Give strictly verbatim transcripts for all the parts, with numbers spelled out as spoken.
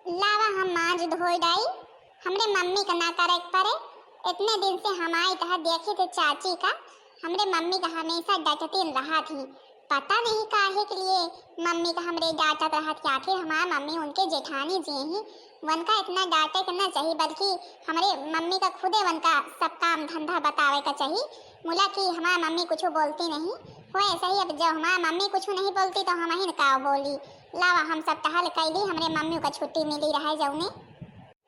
लावा हम मांज धोई डाई, हमरे मम्मी का ना करे के परे। इतने दिन से हम आई तह देखी थे चाची का, हमरे मम्मी का हमेशा डटतीन रहा थी। पता नहीं काहे के लिए मम्मी का हमरे डांटत रहत, कि आखिर हमार मम्मी उनके जेठानी जी ही, वनका इतना डांटे के ना चाहिए, बल्कि हमरे मम्मी का खुदे वनका सब काम धंधा बतावे का चाहिए। मुला कि हमार मम्मी कुछ बोलती नहीं, हो ऐसा ही। अब जब हमार मम्मी कुछ नहीं बोलती तो हम ही का बोली। लावा हम सब टहल कैली, हमरे मम्मी का छुट्टी मिली रहे जौने।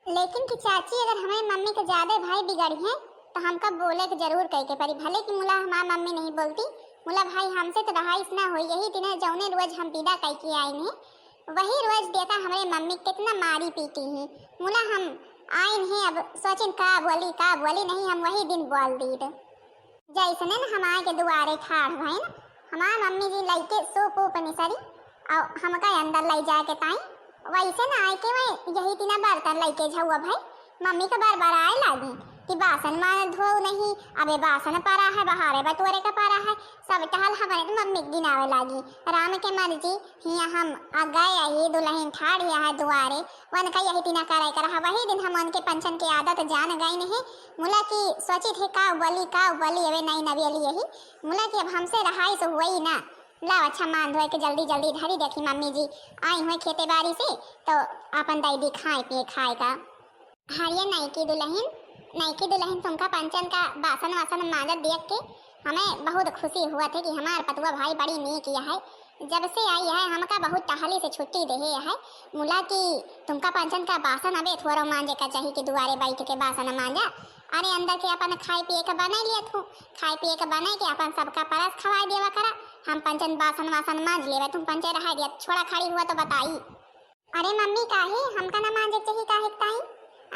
लेकिन कि चाची, अगर हमरे मम्मी के ज्यादा भाई बिगड़ी हैं तो हमका बोले के जरूर कहे के पड़ी। भले कि मुला हमार मम्मी नहीं बोलती, मुला भाई हमसे तो रहाइश ना होई। यही दिन है जौने रोज हम विदा कह के आइन हैं, वही रोज देखा हमरे मम्मी कितना मारी पीटी ही। मुला हम आइन हैं, अब सोचिन का बोली का बोली, नहीं हम वही दिन बोल दीद। जैसने न हमार के दुआरे ठाढ़ भइन, हमार मम्मी जी लइके सूप ऊप निसरी और हमका अंदर लइ जाए के ताई, वैसे न आए के वे यही तीना बर्तन लइके झउआ भई। मम्मी का बरबराए लागी कि बासन माँ धोऊ नहीं, अबे बासन परा है, बहारे बटोरे का परा है, सब टहल हमारे मम्मी के गिनावे लागी। राम के मर्जी, हिया हम आ गए, ये दुलहिन ठाढ़ हिया है दुआरे, वनका यही तीना करे कर है। वही दिन हम उनके पंचन के आदत जान गइन हैं। मुला की सोची थे का बोली, का बोली, अबे नई नवेली यही। मुला की अब हमसे रहाई से हुई ना। लाव अच्छा मांज धोए के जल्दी जल्दी धरी, देखी मम्मी जी आई हुए खेते बारी से, तो अपन दई दी खाए पिए खाए का। हरिया नईकी दुलहिन, नईकी दुलहिन तुमका पंचन का बासन वासन मांजत देख के हमें बहुत खुशी हुआ थे कि हमार पतुआ भाई बड़ी नीक यह है। जब से आई है हमका बहुत टहली से छुट्टी देहे है। मुला कि तुमका पंचन का बासन अबे थोड़ा मांजे का चाही कि दुआरे बैठ के बासन मांजा। अरे अंदर के अपन खाए पिए का बनाई लिया तू, खाए पिए का बनाई के अपन सबका परस खवाए देवा करा। हम पंचन बासन वासन मांज लेवे, तुम पंचे रहा दिया, छोड़ा खड़ी हुआ तो बताई। अरे मम्मी, काहे हमका ना मांजे के चाही, काहे के ताई?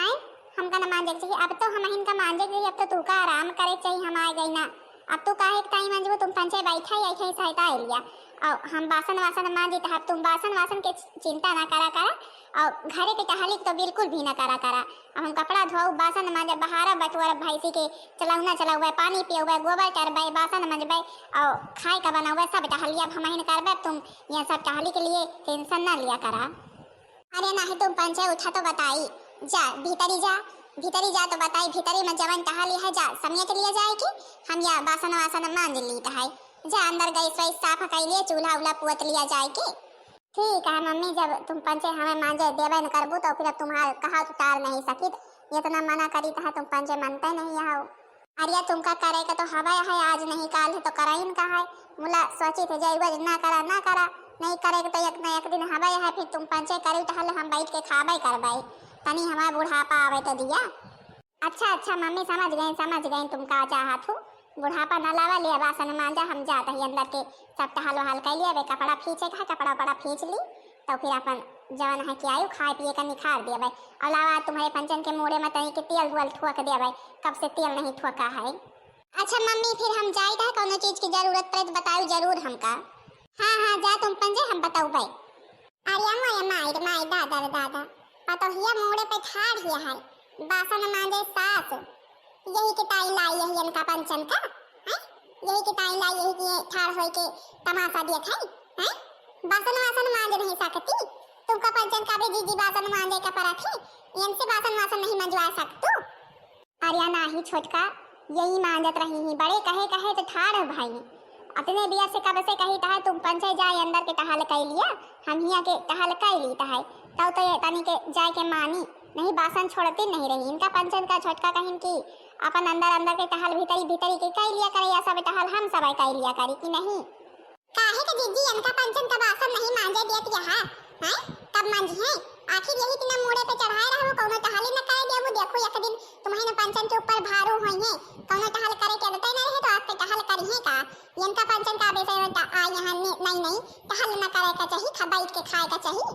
आए, हमका ना मांजे के चाही। अब तो हमहिन का मांजे के चाही, अब तो तू का आराम करे के चाही, हम आए गई ना। अब तू काहे के ताई मांजबू, तुम पंचे बैठा ही ऐसे ही सहता है लिया। और हम बासन वासन मांजी, तो अब तुम बासन वासन के चि-, चिंता ना करा करा। और घरे के टहली के तो बिल्कुल भी ना करा करा। अब हम कपड़ा धोऊ, बासन मांजे, बहारा बटोरा, भैंसी के चलौना चलौबे, पानी पियौबे, गोबर चरबे, बासन मंजबे और खाए का बनौबे, सब टहलिया अब हमहिन करबे। अब तुम ये सब टहली के लिए टेंशन ना लिया करा। अरे नाही, तुम पंचे उठा तो बताई। जा, भीतरी जा, भीतरी जा तो बताई, भीतरी में जवन टहली है, जा, समेट लिया जाए कि हम या बासन वासन मांज लीत है। जा, अंदर गैस वैस साफ कर लिया, चूल्हा उल्हा पुअत लिया जाए कि। ठीक है मम्मी, जब तुम पंचे हमें मांजे देबे न करबू, तो फिर अब तुम्हार कहा उतार नहीं सकित। इतना मना करी तो है, तुम पंचे मनते नहीं आओ। अरे तुमका करे के तो हवे है, आज नहीं काल है तो कराइन का है। मुला सोची थे जय बज ना करा, ना करा, नहीं करे के तो एक ना एक दिन हवे है, फिर तुम पंचे करे टहल हम बैठ के खाबे करबे, तनी हमार बुढ़ापा आवे तो दिया। अच्छा अच्छा मम्मी, समझ गई, समझ गई तुम का चाहत हो। बुढ़ापा न लावा, ले बासन मांजा, हम जात ही अंदर के सब टहल वहल कर लिया, वे कपड़ा फींचे का है, कपड़ा उपड़ा फींच ली, तो फिर अपन जवन है कि आयु खाए पिए का निखार दिया भाई। और लावा तुम्हारे पंचन के मूड़े में तनी के तेल दुअल ठोक दिया भाई, कब से तेल नहीं ठोका है। अच्छा मम्मी, फिर हम जाइत है, कौनो चीज की जरूरत पड़े तो बताओ जरूर हमका। हाँ हाँ, जा तुम पंचे, हम बताऊ भाई। अरे मोरे माई रे माई, दादा रे दादा, पतोहिया मूड़े पे ठाढ़ हिया है, बासन मांजे सास। यही के ताई लाई यही इनका पंचन का, हैं? यही के ताई लाई यही के ठाढ़ होई के तमाशा देख है, हैं? बासन वासन मांज नहीं सकती, तुमका पंचन का भी जीजी बासन मांजे का परत है, इनसे बासन वासन नहीं मंजवा सकतू। अरे नाही छोटका, यही मांजत रही ही, बड़े कहे कहे तो ठाढ़ भाई। अतने बियर से कब से कही तहा तुम पंचे जाए अंदर के टहल कई लिया, हम हिया के टहल कई ली तहा। तब तो ये तनी के जाए के मानी, नहीं बासन छोड़ती नहीं रही। इनका पंचन का छोटका कहिन की अपन अंदर अंदर के टहल भीतरी भीतरी के कई लिया करे, या सब टहल हम सब कई लिया करी कि नहीं। काहे के जीजी, इनका पंचन का बासन नहीं मांजे देत यहाँ, हैं? कब मांजी हैं? आखिर यही तीना मूड़े पे चढ़ाए रहबो, कौनो टहली न करे देबो। देखो एक दिन तुम्हें न पंचन के ऊपर भारू होई हैं, कौनो टहल करे के आदत न रहे तो आज से टहल करी हैं का? इनका पंचन का बेसे आ यहाँ नहीं नहीं टहल न करे का चाही, खा बैठ के खाए का चाही।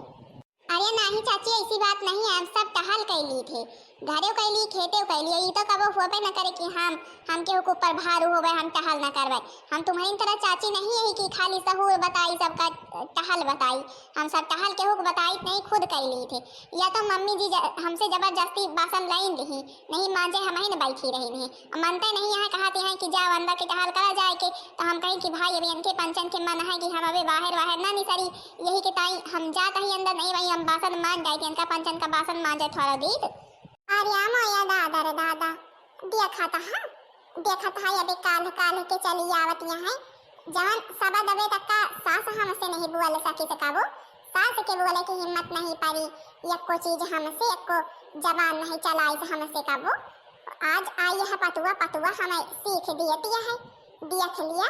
अरे नाही चाची, ऐसी बात नहीं है, हम सब टहल कई ली थे। घरेउ कैली, खेतेउ कैली, ई तो कबो होबे न करे कि हम, हम केहू के ऊपर भारू होबे, हम टहल न करबे। हम तुम्हरी तरह चाची नहीं है कि खाली सहूर बताई, सबका टहल बताई। हम सब टहल केहू के बताइत नहीं, खुद कैली थे। या तो मम्मी जी ज-, हमसे जबरदस्ती बासन लाइन लिही, नहीं मांजे हमही न बैठी रही नहीं। अब मनते नहीं यहाँ कहते हैं कि जाओ अंदर के टहल करा जाए के, तो हम कहीं कि भाई अभी इनके पंचन के मन है कि हम अभी बाहर, बाहर ना निसरी, यही के ताई हम जात ही अंदर नहीं, वही हम बासन मांज जाए, इनका पंचन का बासन मांजे थोड़ा दीद। अरे मोया दादा रे दादा, देखत हा, देखत हा, अबे काल्ह काल्ह के चली आवत यहाँ। जवन सबद अबे तक का सास हमसे नहीं बोल सकी से कबो, सास के बोले की हिम्मत नहीं पड़ी, एको चीज हमसे, एको जबान नहीं चलाई से हमसे कबो। आज आई है पतुआ, पतुआ हमें सीख दियत है, देख लिया,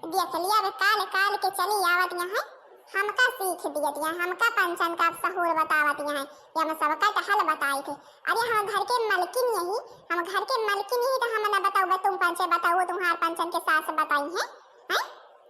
देख लिया, अबे काल काल के चली आवत यहाँ, हमका सीख दियत यहाँ, हमका पंचन का सहूर बतावत यहाँ, ये हम सबका टहल बताई थे। अरे हम घर के मलकिन यही, हम घर के मलकिन यही तो हम ना बताऊ, तुम पंचे बताओ, तुम्हार पंचन के सास बताई है, हैं?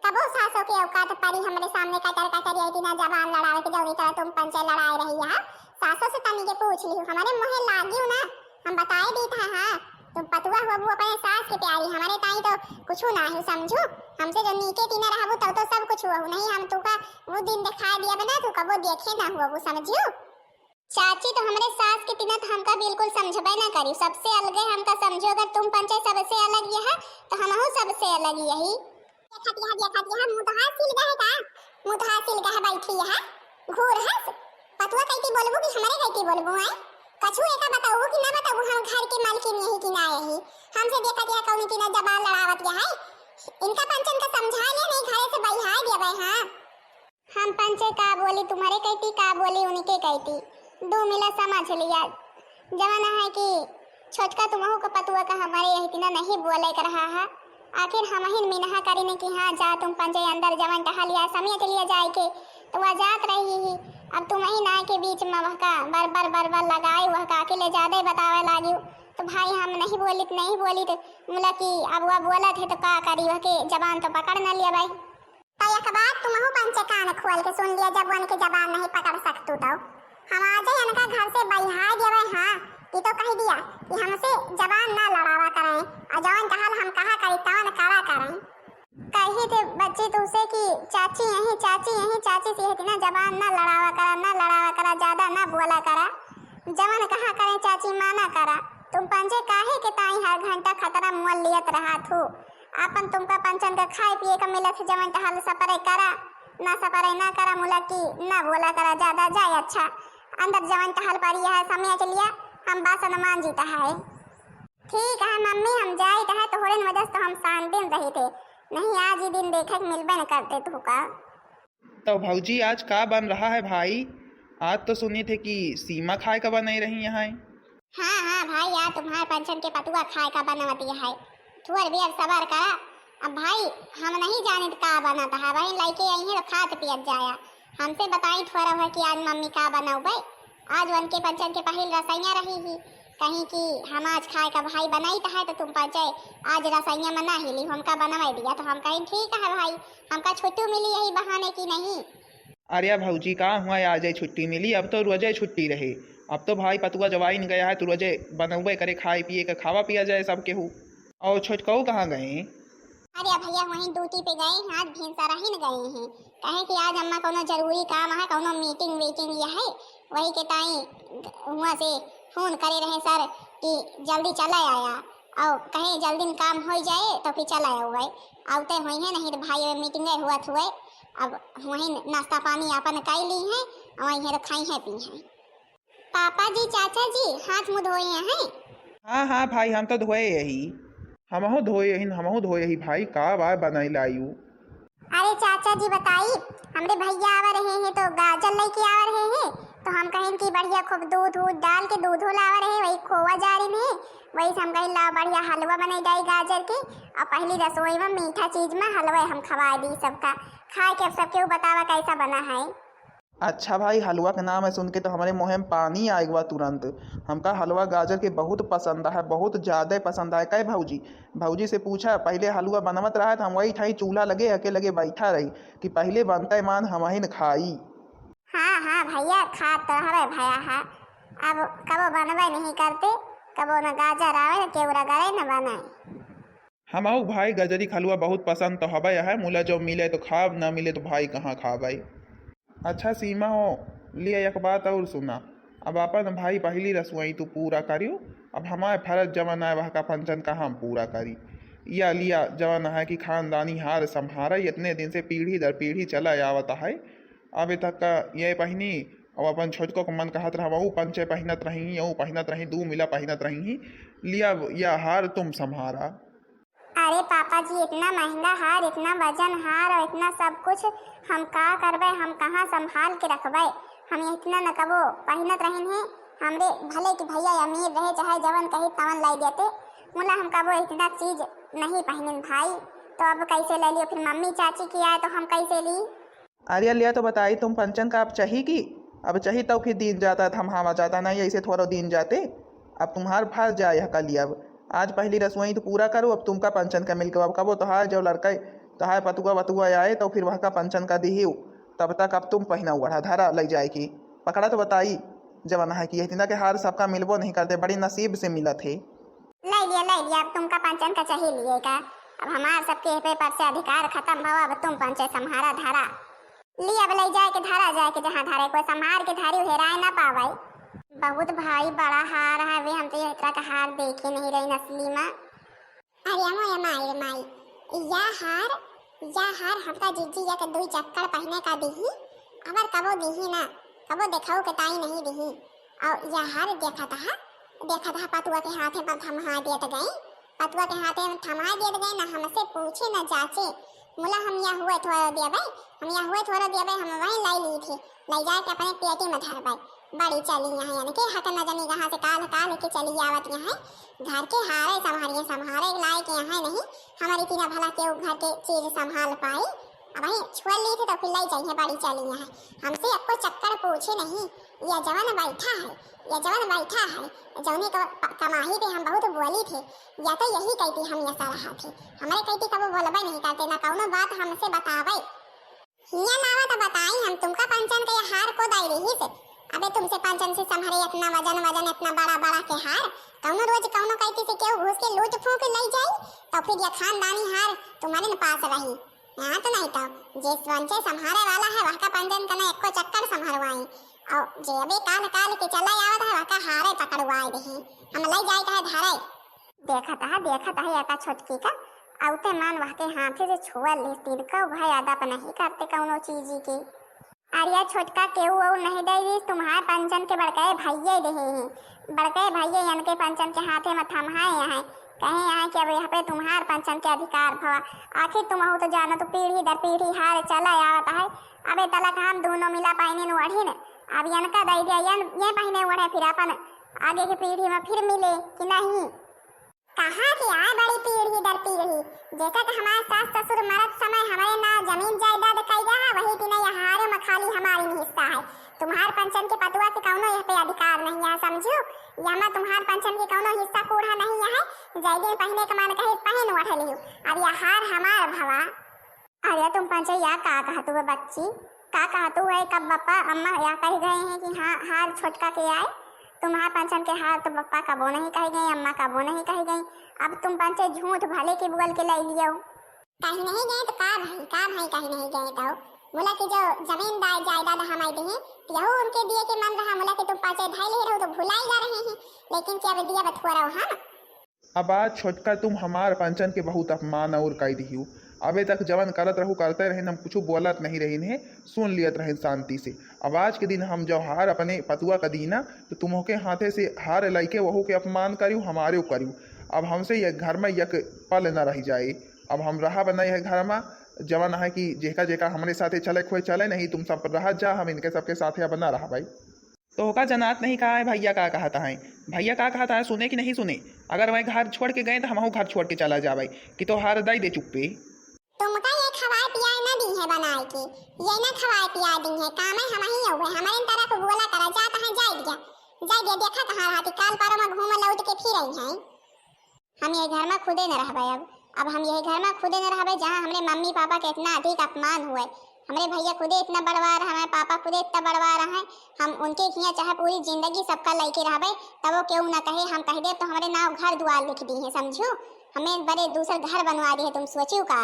कबो सासों के औकात परी हमरे सामने कटर कटर ये इतना जबान लड़ावे के जौरी तरह तुम पंचे लड़ाए रही है। सासों से तनी के पूछ लियो, हमारे मुँहे लागियो ना, हम बताए दी था। हाँ, तुम पतुआ हुआ वो अपने सास के प्यारी, हमारे ताई तो कुछ ना है समझू। हमसे जो नीके तीना रहबू तब तो सब कुछ हुआ नहीं, हम तुका वो दिन दिखाई दिया बना, तू कबो देखे ना हुआ वो समझू। चाची तो हमरे सास के तिनत हमका बिल्कुल समझबे ना करी, सबसे अलगे हमका समझो। अगर तुम पंचे सबसे अलग यह तो हमहू सबसे अलग यही। देखत यह, देखत यह, मुदहा सिल गए का? मुदहा सिल गए बैठी यह, घूर हस। पतुआ कैती बोलबू कि हमरे कैती बोलबू है? कछु एका बताऊ कि ना बताऊ, हम घर के मालकिन यही कि ना यही? हमसे देखत यह कौनी की ना जबान लड़ावत यह है। इनका पंचन का समझा ले, नहीं घरे से बहिहाय देबे, हाँ। हम पंचे का बोली, तुम्हरे कैती का बोली, उनके कैती, दू मिला समझ लिया। जवन है कि छोटका तुमहू का पतुआ का हमारे यही तिना नहीं बोले कर रहा है। आखिर हमहिन मिनहा करी ने कि हाँ जा तुम पंचे अंदर जवन टहल या समेट लिया जाए के, तो वह जात रही ही। अब तुमहिन आए के बीच में वह का बर बर बर बर लगाए, वह का अकेले ज्यादा बतावे लागियो। तो भाई हम नहीं बोलित, नहीं बोलित, मुला कि अब वह बोलत है तो का करी, वह के जबान तो पकड़ न लिया भाई। तो एक बात तुमहू पंचे कान खोल के सुन लिया, जब उनके जबान नहीं पकड़ सकतू तो हम आज ही इनका घर से बहिहाय देवे। हाँ, ये तो कह दिया कि हमसे जबान ना लड़ावा करें, और जवन कहल हम कहा करी तवन करा करें। कही थे बच्ची तुझसे कि चाची यही, चाची यही, चाची से इतना जबान ना लड़ावा करा, ना लड़ावा करा, ज्यादा ना बोला करा, जवन कहा करें चाची माना करा। तुम पंचे काहे के ताई हर घंटा खतरा मोल लियत रहा थू? आपन तुमका पंचन का खाए पिए का मिलत है, जवन टहल सपरे करा, ना सपरे ना करा, मुला की ना बोला करा ज्यादा, जाए अच्छा। अंदर जवन टहल परी है समेट लिया, हम बासन मांजित है। ठीक है मम्मी, हम जाइत है, तोहरे वजह से तो हम शांति में रही थे, नहीं आज ही दिन देखे के मिलबे न करते तू का। तो भौजी आज का बन रहा है भाई? आज तो सुनी थे कि सीमा खाए का बनाई रही यहाँ। हाँ, हाँ भाई, आज तुम्हार पंचन के पतुआ खाए का बनवती है। थोड़ भी अब सबर करा। अब भाई, हम नहीं जानित का बनत है, वही लइके आई हैं तो खात पियत जाया। हमसे बताई थोड़ा है कि आज मम्मी का बनौबे। आज उनके पंचन के पहिल रसैया रही ही, कहीं कि हम आज खाए का भाई बनाइत है तो तुम पंचे आज रसैया में ना हिली, हमका बनवाई दिया। तो हम कहीं ठीक है भाई, हमका छुट्टी मिली यही बहाने की नहीं। अरे भौजी, का हुआ, आज ही छुट्टी मिली? अब तो रोजे छुट्टी रहे। अब तो भाई पतुआ जवाइन गया है, तो रोजे बनौबे करे, खाए पिए के, खावा पिया जाए सब केहू। और छोटकऊ कहाँ गए? अरे भैया, वहीं ड्यूटी पे गए हैं, आज भिनसरहिन गए हैं। कहे कि आज अम्मा कौनो जरूरी काम है, कौनो मीटिंग वीटिंग ये है, वही के ताई हुआ से फोन करे रहे सर कि जल्दी चला आया, और कहे जल्दी काम हो जाए तो फिर चला आवे। आवते हुई है, नहीं तो भाई मीटिंग हुआ हुए। अब वहीं नाश्ता पानी आपन कई ली है, और वहीं तो खाई है पी है। पापा जी, चाचा जी, हाथ मुँह धोए हैं? हाँ, हाँ भाई, हम तो धोए यही। हमहू धोए यही, हमहू धोए यही भाई, का बा बनाई लायू? अरे चाचा जी बताई, हमरे भैया आवा रहे हैं तो गाजर लेके आवा रहे हैं, तो हम कहें कि बढ़िया खूब दूध वूध डाल के दूधो लावा रहे, वही खोवा जारी में, वही से हम कहें लाओ बढ़िया हलवा बनाई जाई गाजर के, और पहली रसोई में मीठा चीज में हलवा हम खवाए दी सबका, खाए के अब सबके बतावा कैसा बना है। अच्छा भाई, हलवा के नाम है सुन के तो हमरे मुँहे में पानी आइग बा तुरंत। हमका हलवा गाजर के बहुत पसंद है, बहुत ज्यादा पसंद है। कहे भौजी, भौजी से पूछा, पहले हलवा बनवत रहा तो हम वही ठाई चूल्हा लगे, हके लगे बैठा रही कि पहले बनता है मान हमहिन खाई। हाँ, हाँ भैया, खात तो हवे भया है। अब कबो बनबे नहीं करते, कबो न गाजर आवे, न केवड़ा गरे, न बनाए। हमहू भाई गजरी क हलवा बहुत पसंद तो हबे है, मुला जो मिले तो खाब, न मिले तो भाई कहाँ खाबे। अच्छा सीमा हो, लिया एक बात और सुना, अब अपन भाई पहली रसुआई तू पूरा करियो, अब हमारे फर्ज जवन आए वह का पंचन का हम पूरा करी। या लिया जवन है कि खानदानी हार संभारा, इतने दिन से पीढ़ी दर पीढ़ी चला आवत है, अबे तक का ये पहिनी, अब अपन छोटको के मन कहत रहा, वहू पंचे पहिनत रही, यहू पहिनत रही, दू मिला पहिनत रही, लिया या हार तुम संभारा। अरे पापा जी, इतना महंगा हार, इतना वजन हार और इतना सब कुछ हम का करबे, हम कहाँ संभाल के रखबे? हम इतना न कबो पहिनत रहिन है। हमरे भले कि भैया अमीर रहे चाहे जवन कही तवन लाई देते, मुला हम कबो इतना चीज नहीं पहिनिन भाई। तो अब कैसे ले लियो? फिर मम्मी चाची की आए तो हम कैसे ली? अरे लिया तो बताई तुम पंचन का अब चाही की? अब चाही तो फिर दीन जाता, थमावा जाता, नहीं ऐसे थोड़ो दीन जाते। अब तुम्हार फर्ज आए है का लिया, अब आज पहली रसोई तो पूरा करो, अब तुमका पंचन का मिल के अब कबो तोहार जो लड़का, तोहार पतुआ वतुआ आए तो फिर वह का पंचन का दिहियो, तब तक अब तुम पहिना ओढ़ा धरा ले जाए की। पकड़ा तो बताई, जवन है कि यह दिना के हार सबका मिलबो नहीं करते, बड़ी नसीब से मिलत है। ले लिया, ले लिया, अब तुमका पंचन का चाही लिए का? अब हमार सबके एह पे पर से अधिकार खत्म भवा, अब तुम पंचे संहारा धारा। ली अब ले जाए के धारा जाए के जहाँ धारे, कोई संहार के धारी हेराए ना पावे। बहुत भाई बड़ा हार है वे, हम तो ये तरह का हार देखे नहीं रही नस्ली में। अरे अमो ए माई रे माई, या हार, या हार हमका जीजी या के दुई चक्कर पहने का दिही, अबर कबो दिही ना, कबो देखाऊ के ताई नहीं दिही। और या हार देखा था, देखा था पतुआ के हाथे पर थम्हा देत गई, पतुआ के हाथे में थम्हा देत गई, ना हमसे पूछे ना जाचे। मुला हम या हुए थोड़ा देबे, हम या हुए थोड़ा देबे, हम वहीं लाई ली थी, ले जाए के अपने पेटी में धरबे। बड़ी चली यहाँ, यानी कि हक न जनी कहाँ से काल काल के चली आवत यहाँ। घर के हारे संभारिए, संभारे लाए के यहाँ नहीं, हमारी तीना भला केहू घर के चीज संभाल पाई। अब वहीं छुअल ली थी तो फिर लाई जाइए, बड़ी चली यहाँ। हमसे अक्को चक्कर पूछे नहीं, या जवन बैठा है, या जवन बैठा है, जौने क-, प-, कमाही पे हम बहुत बोली थे, या तो यही कहती हम या सलाह थे। हमारे कहती कबो बोलबे नहीं करते, ना कौनो बात हमसे बतावे। हिया लावा तो बताई हम तुमका पंचन के ये हार को दाई रही से। अबे तुमसे पंचन से संभरे इतना वजन वजन, इतना बड़ा बड़ा के हार, कौनो रोज कौनो कहती से केहू घुस के लूट फूंक ले जाई, तो फिर ये खानदानी हार तुम्हारे न पास रही। हाँ तो नहीं तो, जे पंचे संभारे वाला है, वह का पंचन कने एको चक्कर संभरवाई। और जे अबे काल काल के चला आवत है, वह का हारे पकड़वाई दही। हम ले जाए कहे धरे। देखत है, देखत है, एका छोटकी का, औते मान वह के हाथे से छुआ ले, तिनका उभय अदब नहीं करते कौनो चीजी के। अरे छोटका केहू और नहीं दे दी, तुम्हारे पंचन के बड़के भैये दे हैं, बड़के भैये इनके पंचन के हाथे में थम्हाए हैं, कहे हैं कि अब यहाँ पे तुम्हार पंचन के अधिकार भवा। आखिर तुम हो तो जानो तो पीढ़ी दर पीढ़ी हार चला आवत है। अबे तलक हम दोनों मिला पहिने ओढ़िन, अब इनका दे दिया, यन, ये पहिने ओढ़े, फिर अपन आगे की पीढ़ी में फिर मिले कि नहीं। कहाँ के आए बड़ी पीढ़ी दर पीढ़ी, जेकर के हमार सास ससुर मरत समय हमरे नाव जमीन जायदाद कई रहा, वही दिने यह हारे में खाली हमारी हिस्सा है। तुम्हार पंचन के पतुआ के कौनो यह पे अधिकार नहीं है, समझू? यह में तुम्हार पंचन के कौनो हिस्सा कूढ़ा नहीं है। जय दिन पहिने के मन कहे पहिन ओढ़ लियो, अब यह हार हमार भवा। अरे तुम पंचे या का कहतू है बच्ची, का कहतू है? कब बप्पा अम्मा या कह गए हैं कि हाँ हार छोटका के आए? तुम्हार पंचन के हार तो बप्पा कबो नहीं कह गए, अम्मा कबो नहीं कह गई। अब तुम पंचे झूठ भले की बोल के ले लियो। कहीं नहीं गए तो का भाई, का भाई कहीं नहीं गए तो? मुला की जो जमीन दाय जायदाद हमारे दिए, यहू उनके दिए के मन रहा, मुला के तुम पंचे धै ले रहो तो भुलाई जा रहे हैं, लेकिन क्या अब दिया बथुआ रहो हम। अब आज छोटका तुम हमार पंचन के बहुत अपमान और कई दिहियो। अबे तक जवन करत रहू करते रहिन, हम कुछ बोलत नहीं रहिन है, सुन लियत रहिन शांति से। अब आज के दिन हम जो हार अपने पतुआ का दीना, तो तुमों के हाथे से हार लइके वहू के अपमान करियो, हमारे करियो। अब हमसे ये घर में एक पल न रह जाए। अब हम रहा बना यह घर में, जवन है कि जेका जेका हमरे साथे चले खोए चले, नहीं तुम सब रह जा, हम इनके सबके साथे अब ना रह भाई। तोहका जनात नहीं का है भैया का कहत हैं? भैया का कहत हैं, सुने कि नहीं सुने? अगर वह घर छोड़ के गए तो हमहू घर छोड़ के चला जावे कि तोहार दई दे चुप्पे। तुमका ये खवाए पियाए ना दी है बनाए के, ये ना खवाए पियाए दी है, काम है हम ही हुए, हमारे तरह को बोला करा जाता है, जाए दिया, जाए दिया, देखा कहाँ रहती, काल पारो में घूम लौट के फिर आई है। हम ये घर में खुदे न रहबे अब। अब हम ये घर में खुदे न रहबे, जहाँ हमरे मम्मी पापा के इतना अधिक अपमान हुए। हमरे भइया खुदे इतना बड़वा रहा, हमरे पापा खुदे इतना बड़वा रहा है, हम उनके हियाँ चाहे पूरी जिंदगी सबका लइके रहबे, तबो केहू ना कहे, हम कह देब तो हमरे नाव घर दुआर लिख दिहे, समझू? हमें बड़े दूसर घर बनवा दिहे, तुम सोचियो का?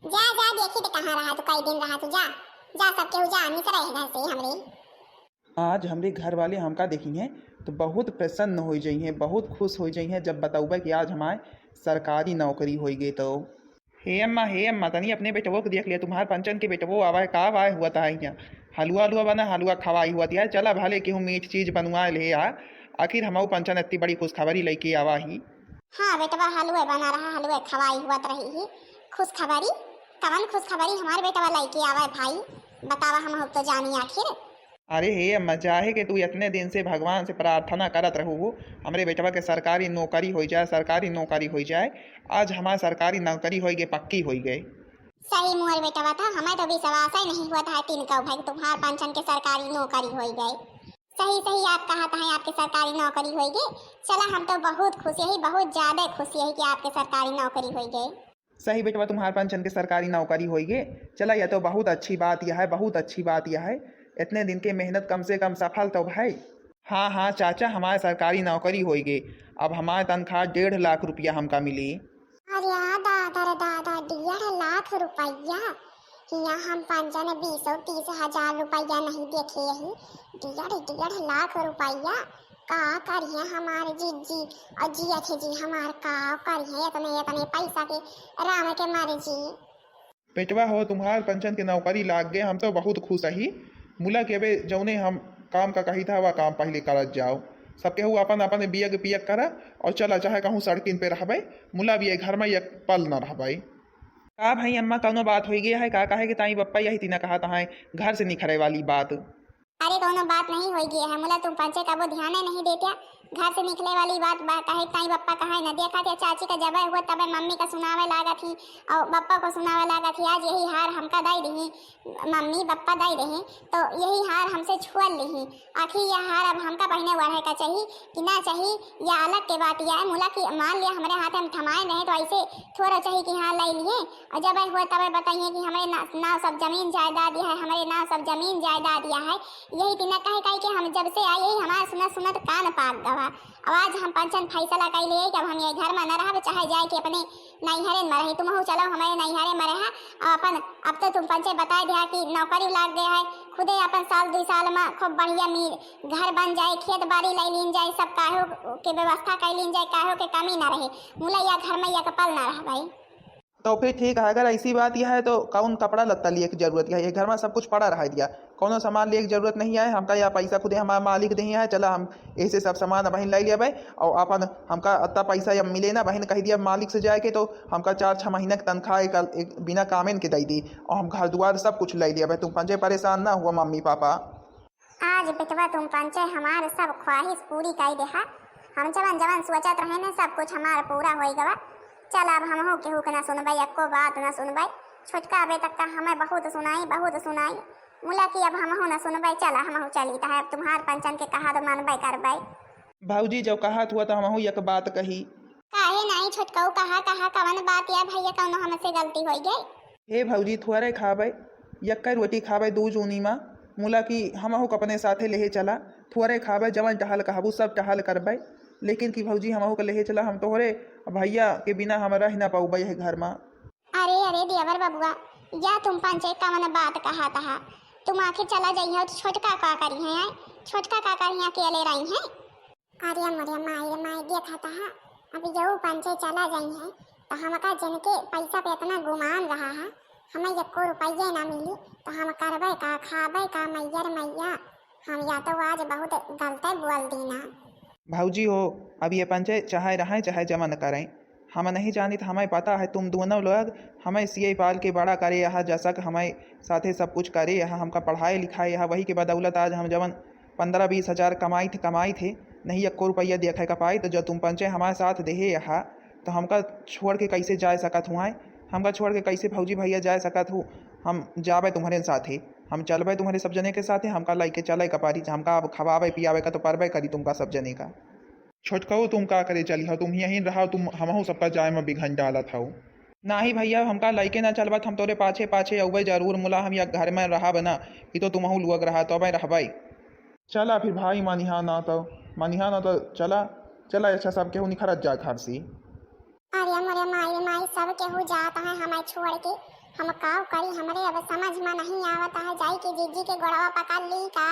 जा, जा, देखी तो कहाँ रहा तू, कई दिन रहा तू, जा, जा, सब केहू जा, निकरे है घर से हमरे। आज हमरे घर वाले हमका देखिहैं तो बहुत प्रसन्न होइ जइहैं, बहुत खुश होइ जइहैं, जब बतउबे कि आज हमार सरकारी नौकरी होइ गए तो। हे अम्मा, हे अम्मा, तनी अपने बेटवो के देख लिया, तुम्हार पंचन के बेटवो आवा है, का आवा है हुआ था यहाँ, हलुआ हलुआ बना, हलुआ खवाई हुआ था, चला भले केहू मीठ चीज बनवा ले आ, आखिर हमऊ पंचन इतनी बड़ी खुशखबरी लइके आवा ही। हाँ बेटवा, हलुए बना रहा, हलुए खवाई हुआ रही ही। खुशखबरी? कवन खुशखबरी हमार बेटवा लइके आवा है भाई? बतावा, हम तो जानी आखिर। अरे हे अम्मा, चाहे कि तू इतने दिन से भगवान से प्रार्थना करत रहू हो, हमरे बेटवा के सरकारी नौकरी होइ जाए, सरकारी नौकरी होइ जाए। आज हमार सरकारी नौकरी होइ गए, पक्की होइ गए। सही मोर बेटवा था, हमें तो विश्वास ही नहीं हुआ था तीन कौ भाई तुम्हार पंचन के सरकारी नौकरी होइ गए। सही सही आप कहा था, आपके सरकारी नौकरी होइ गए। चला, हम तो बहुत खुश यही, बहुत ज्यादा खुश यही कि आपके सरकारी नौकरी होइ गए। सही बेटवा, तुम्हार पंचन के सरकारी नौकरी होइ गए। चला, यह तो बहुत अच्छी बात यह है, बहुत अच्छी बात यह है। इतने दिन के मेहनत कम से कम सफल तो भई। हाँ, हाँ चाचा, हमार सरकारी नौकरी होइ गए। अब हमार तनख्वाह डेढ़ लाख रुपया हमका मिली। अरे दादा रे दादा, डेढ़ लाख रुपया? हियाँ हम पंचन बीस तीस हजार रुपया नहीं देखे ही। डेढ़, डेढ़ लाख रुपया? का करिहैं हमार जिज्जी और जिया जी, हमार का करिहैं इतने, इतने पैसा के, राम के मर्जी। बेटवा हो, तुम्हार पंचन के नौकरी लाग गए, हम तो बहुत खुश ही। मुला के अबे जौने हम काम का कही था, वह काम पहले करत जाओ। सब केहू अपन अपन बियग पियग करा और चला, चाहे कहूँ सड़किन पे रहबे, मुला भी ये घर में एक पल न रहबे। का भाई अम्मा, कौनो बात होइ गई है का? काहे के ताई बप्पा यही तीना कहा तहाए घर से निखरे वाली बात? अरे, कौनो बात नहीं होइ गई है मुला, तुम पंचे कबो ध्याने नहीं देत्या। घर से निकले वाली बात बा, काहे ताई बप्पा कहा न देखा थे चाची का जबे हुआ तबे मम्मी का सुनावे लागा थी और बप्पा को सुनावे लागा थी। आज यही हार हमका दई दिही, मम्मी बप्पा दई रहे तो यही हार हमसे छुअल लिही। आखिर यह हार अब हमका पहिने ओढ़े का चाही कि ना चाही, या अलग के बात यह है मुला कि मान लिया हमरे हाथ में थमाए रहे तो ऐसे थोड़ा चाही कि हाँ ले लिए, और जब हुआ तब बताइए कि हमरे ना-, नाव सब जमीन जायदाद यह है, हमरे नाव सब जमीन जायदाद यह है। यही बिना कहे कहे कि हम जब से आए यही हमारा सुनत सुनत कान पाक गवा। अब आज हम पंचन फैसला कर लिए कि अब हम ये घर में न रहब, चाहे जाए कि अपने नैहरे में रही, तुमहू चलो हमरे नैहरे में रहा। और अपन, अब तो तुम पंचे बताए दिया कि नौकरी लाग गया है, खुदे अपन साल दुई साल में खूब बढ़िया मी-, घर बन जाए, खेत बाड़ी ले लीन जाए, सब काहो के व्यवस्था कर लीन जाए, काहो के कमी ना रहे। मुला या घर में एक पल ना रह भाई। तो फिर ठीक है, अगर ऐसी बात यह है तो कौन कपड़ा लत्ता लिए की जरूरत है? ये घर में सब कुछ पड़ा रहा दिया, कौनो सामान लिए की जरूरत नहीं है हमका। या पैसा खुदे हमारा मालिक दे है, चला हम ऐसे सब सामान बहिन ले लेबे और अपन हमका अत्ता पैसा या मिले ना बहिन कह दिया मालिक से जाए के, तो हमका चार छः महीना के तनख्वाह एक, एक बिना कामेन के दे दी और हम घर दुआर सब कुछ ले लेबे। तुम पंचे परेशान ना हुआ मम्मी पापा। आज बेटवा तुम पंचे हमार सब ख्वाहिश पूरी कर देहा। हम जवन जवन सोचत रहे ने सब कुछ हमार पूरा होई गवा। चल अब हमहू केहू के ना सुनबे, एको बात ना सुनबे। छोटका अबे तक का हमें बहुत सुनाई, बहुत सुनाई। मुला की अब हमहू ना सुनबे, चल हमहू चली, तहे अब तुम्हार पंचन के कहा तो मानबे करबे। भौजी जब कहत हुआ तो हमहू एक बात कही। काहे नहीं छोटकऊ, कहा, कहा, कवन बात या भैया, कौनो हमसे गलती होई गई? हे भौजी, थोरे खाबे, यक्के रोटी खाबे दू जूनी मा, मुला की हमहू के अपने साथे लेहे चला, थोरे खाबे, जवन टहल कहबू सब टहल करबे, लेकिन कि भौजी हमहू के लेहे चला, हम तोहरे भैया के बिना हम रह ना पउबे यह घर मा। अरे, अरे देवर बबुआ, या तुम पंचे कवन बात कहा तहा? तुम आखिर चला जइहो तो छोटका का करिहैं? छोटका का करिहैं, अकेले रहिहैं? अरे मोरे माई रे माई, देखा तहा, अब यहू पंचे चला जइहैं, तो हमका जिनके पैसा पे इतना गुमान रहा है, हमें एको रुपये ना मिली, तो हम करबे का, खाबे का, मैयर मैया, हम या तो आज बहुत गलते बोल दी ना। भौजी हो, अब ये पंचे चाहे रहें, चाहे जवन करें, हम नहीं जानित, हमें पता है तुम दोनों लोग हमें सिए पाल के बड़ा करे यहाँ, जसक हमें साथे सब कुछ करे यहाँ, हमका पढ़ाए लिखाए यहाँ, वही के बदौलत आज हम जवन पन्द्रह बीस हजार कमाई थे, कमाई थे, नहीं एको रुपया देखे का पाई, तो जब तुम पंचे हमारे साथ देहे यहाँ, तो हमका छोड़ के कैसे जा सकत हुआ? हमका छोड़ के कैसे भौजी भैया जा सकत हो? हम जाबे तुम्हरे साथे, हम चलबे तुम्हरे सब जने के साथे, हमका लइके चले का पारी, हमका अब खवावे पियावे का तो परबे करी तुमका सब जने का। छोटकऊ, तुम का करे चली हो? तुम यहीं रहो, तुम हमहू सबका जाए में बिघन डालत हो। नाही भइया, हमका लइके ना चलबा त हम तोरे पाछे पाछे अउबे जरूर, मुला हम या घर में रहब ना, ई तो तुमहू लोग रहा, तो अबे रहबे। चला फिर भाई, मानिहा ना तो, मानिहा ना तो चला, चला, अच्छा, सब केहू निखरत जा घर से। अरे मोरे माई रे माई, सब केहू जात है हमें छोड़ के, हम काव करी, हमरे अब समझ में नहीं आवत है, जाई के जीजी के गोड़वा पकड़ ली का।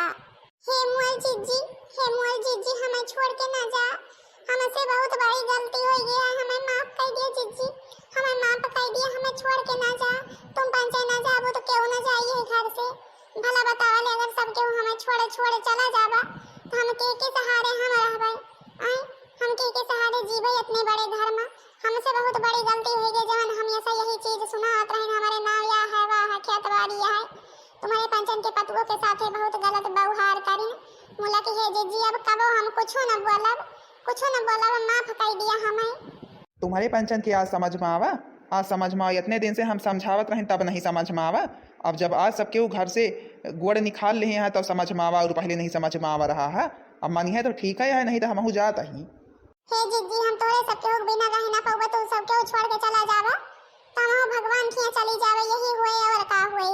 हे मोर जीजी, हे मोर जीजी, हमें छोड़ के ना जा, हमसे बहुत बड़ी गलती हो गई है, हमें माफ कर दिया जीजी, हमें माफ कर दिया, हमें छोड़ के ना जा, तुम पंचे ना जाबो तो केहू ना जाइए घर से। भला बतावा ले, अगर सब केहू हमें छोड़े छोड़े चला जाबा, तो हम के के सहारे हम रहबे? आय, हम के के सहारे जीबे इतने बड़े घर में? हमसे बहुत बड़ी गलती हो गई, जवन हम ऐसा यही चीज सुनावत रहन, हमारे नाव या है, वाह है, खेत बाड़ी है, तुम्हारे पंचन के पतुओं के साथे बहुत गलत व्यवहार करिन। मुला कि हे जीजी, अब कबो हम कुछो न बोलब, कुछो न बोलब, माफ कर दिया हमें। तुम्हारे पंचन के आज समझ में आवा, आज समझ में आवा। इतने दिन से हम समझावत रहें, तब नहीं समझ में आवा। अब जब आज सब केहू घर से गोड़ निकाल लिए हैं, तब समझ में आवा, और पहले नहीं समझ में आवा रहा है। अब मानिए तो ठीक है, नहीं तो हमहू जात ही। हे जीजी, हम तोरे सब केहू के बिना रह ना पउबे, तू सब केहू छोड़ के चला जाबा, तो हमहू भगवान खिया चली जाबे, यही हुए और का हुए।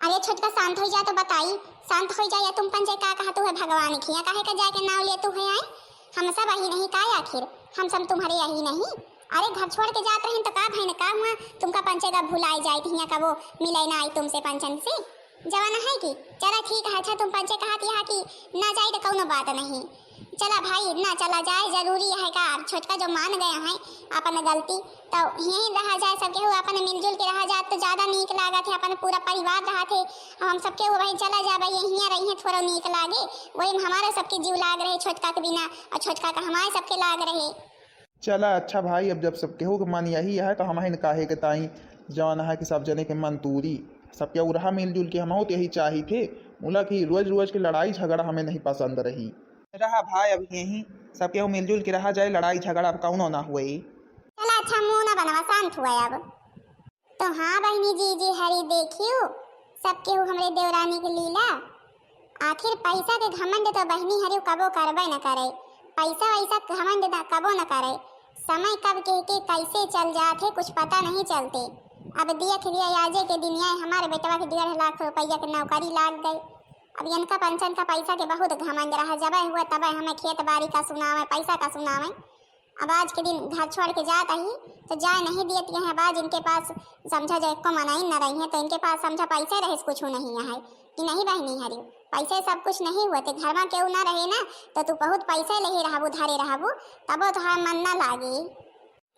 अरे छोटका, शांत हो जा तो बताई, शांत हो जा, या तुम पंचे का कहतू है भगवान खिया, काहे का जाके नाव लेतू है? आए, हम सब यही नहीं का आखिर, हम सब तुम्हारे यही नहीं। अरे घर छोड़ के जात रहे तो का भइन, का हुआ, तुमका पंचे का भुलाई जाए, हिया कबो मिले ना आई तुमसे पंचन से। जवन है कि चला ठीक है, अच्छा तुम पंचे कहत यहाँ कि ना जाई तो कौनो बात नहीं। चला भाई, ना चला जाए, जरूरी है का? अब छोटका जो मान गए हैं अपन गलती, तो यहीं रहा जाए, सब केहू अपन मिलजुल के रहा जाए तो ज्यादा नीक लागत है, अपन पूरा परिवार रहत है। अब हम सब केहू भाई चला जाए, यहीं रही है, थोड़ा नीक लागे, वही में हमारा सबके जीव लाग रहे छोटका के बिना, और छोटका का हमारे सबके लाग रहे। चला अच्छा भाई, अब जब सब केहू के मन यही है तो हमहिन काहे के ताई, जवन है कि सब जने के मन तूरी, सब केहू रहा मिलजुल के, हमहू तो यही चाही थे। मुला कि रोज रोज के लड़ाई झगड़ा हमें नहीं पसंद रही। रहा भाई, अब यहीं सब केहू मिलजुल के रहा जाए, लड़ाई झगड़ा अब कौनो ना हुए। चला अच्छा, मुंह ना बनवा, शांत हुआ अब। तो हाँ बहिनी जीजी हरी, देखियो सब केहू हमरे देवरानी के लीला। आखिर पैसा के घमंड तो बहिनी हरी कबो करबे न करे, पैसा वैसा घमंड न कबो न करे। समय कब के, के कैसे चल जात है, कुछ पता नहीं चलते। अब देख लिया, आजे के दिन ये हमारे बेटवा के डेढ़ लाख रुपया के नौकरी लाग गई। अब इनका पंचन का पैसा के बहुत घमंड रहा, जबे हुआ तबे हमें खेत बाड़ी का सुनावे, पैसा का सुनावे। अब आज के दिन घर छोड़ के जात ही तो जाए नहीं दियत है। अब आज इनके पास समझा जो एको मनई न रही है, तो इनके पास समझा पैसे रहे, कुछ नहीं है कि नहीं बहिनी हरी, पैसे सब कुछ नहीं हुए, ते घर में केहू ना रहे ना, तो तू बहुत पैसे ले ही रहबू, धरे रहबू, तबो तोहार मन ना लागी।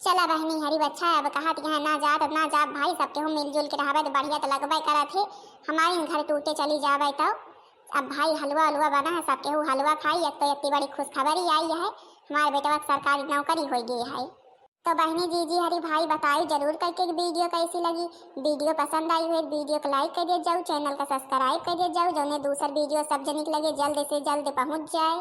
चला बहिनी हरी, अच्छा है, अब कहत यहाँ ना जात ना जाब भाई, सब केहू मिलजुल के रहबे तो बढ़िया तो लगबे करत है। हमारे घर टूटे चली जाबे तो अब भाई हलवा उलवा बना है, सब केहू हलवा खाई। एक तो इतनी बड़ी खुशखबरी आई है, हमारे बेटवा के सरकारी नौकरी हो गई है। तो बहिनी जीजी हरी भाई बताई जरूर करके कि वीडियो कैसी लगी। वीडियो पसंद आई हुई वीडियो को लाइक कर दिया जाओ, चैनल का सब्सक्राइब कर दिया जाओ, जौने दूसर वीडियो सब जनिक लगे जल्द से जल्द पहुँच जाए।